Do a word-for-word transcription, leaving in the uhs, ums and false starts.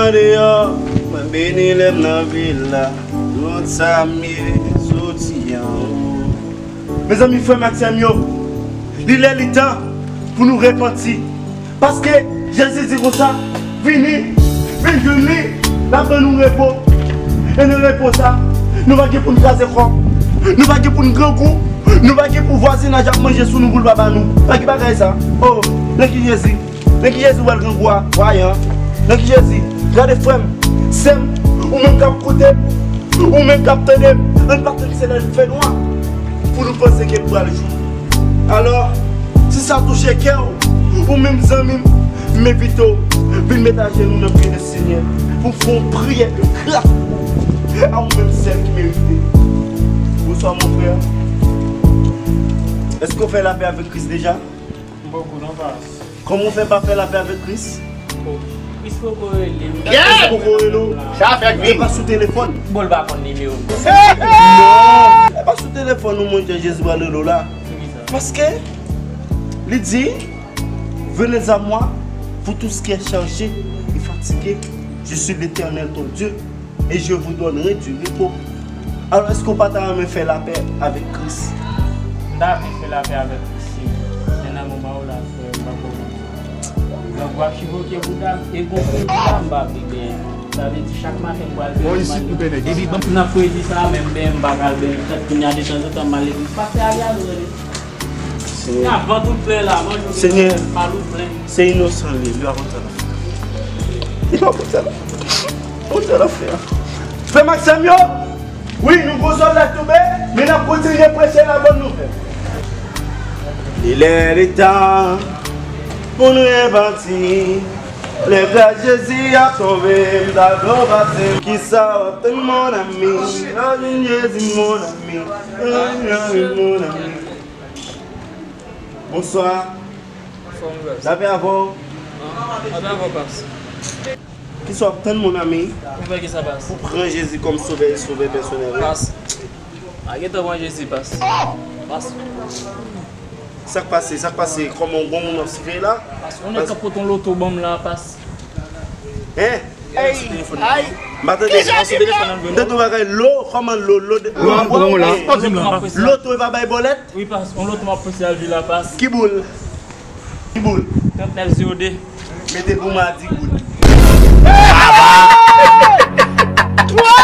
Deyò, mwen beni lè m nan vil la. Tout sa m ye, soti anwo. Mezanmi, frè m ak sè m yo, li lè li tan pou nou repanti. Paske Jezi di konsa, vini, vin jwenn li, l ap ban nou repo. E nan repo sa, nou pa gen pou n kraze kò, nou pa gen pou n grangou, nou pa gen pou vwazinaj ap manje sou nou pou l pa ba nou. Pa gen bagay sa. Oh, nan ki Jezi? Nan ki Jezi w al grangou a, wayan? Nan ki Jezi? Gade frè m, sè m, ou menm k ap koute m, ou menm k ap tande m, ann pa tann se lè l fè nwa pou nou panse ke l pral jou. Alò, si sa touche kè w, ou menm zanmi m, m envite w vin met ajenou nan pye Lesenyè pou fè yon priyè de gras pou ou, a ou menm sèl ki merite. Bonswa, mon frè. Èske w fè lapè avèk Kris deja? M poko non, pas. Kòman w fè pa fè lapè avèk Kris? Oh, Kris poko rele m. Kris poko rele w? Sa fè gri. E pa sou telefòn. Bon, l pa konn nimewo m. Non, e pa sou telefòn ou, monchè, Jezi pral rele w la. Poukisa? Paske li di, venez à moi, vous tous qui êtes chargés et fatigués, je suis l'Éternel ton Dieu et je vous donnerai du repos. Alò, èske w pa ta renmen fè lapè avèk Kris? M ta renmen fè lapè avèk Kris, si. Men nan moman w la, frè, m pa ko konn. Donk, w ap chivoke bouda m, e gon fil bouda m pa vle benyen. Sa vle di, chak maten m pral benyen, m al legliz. Depi m nan fredi sa, menm benyen m pa pral benyen. Petèt kounye a, detanzantan, m al legliz. Pastè a gade, w tande. Senyè. Avan tout plen la, manje. Senyè. Pa louvri. Se inosan li, li pa konn sa l ap fè. Li pa konn sa l ap fè. Konn sa l ap fè a. Frè m ak sè m yo, wi, nou gon sòlda k tonbe, men n ap kontinye preche la bòn nouvèl. Li lè, li tan pou nou repanti. Lè gras Jezi ap tonbe, m ta vle w pase. Kisa w ap tann, mon ami? Vin jwenn Jezi, mon ami. Vin jwenn Jezi, mon ami. Bonswa. Lapè avè w. Lapè avè w, pas. Kisa w ap tann, mon ami? Pou fè kisa, pas? Pou pran Jezi kòm sovè e sovè pèsonèl ou. Pas. A, gentan pran Jezi, pas. Pas. Sa k pase? Sa k pase? Kòman w gon moun w ap siveye la? Pas. Ou nèg k ap pote yon loto ban m la, pas. Hein? Ay, ay. M pa tande. Tande yon bagay, lo, kòman lo, lo, lo, lo, loto e pa bay bòlèt? Wi, pas, yon loto m ap poste al vi la, pas. Ki boul? Ki boul? Trant nèf zewo de. Mete pou mwen a di goud. Twa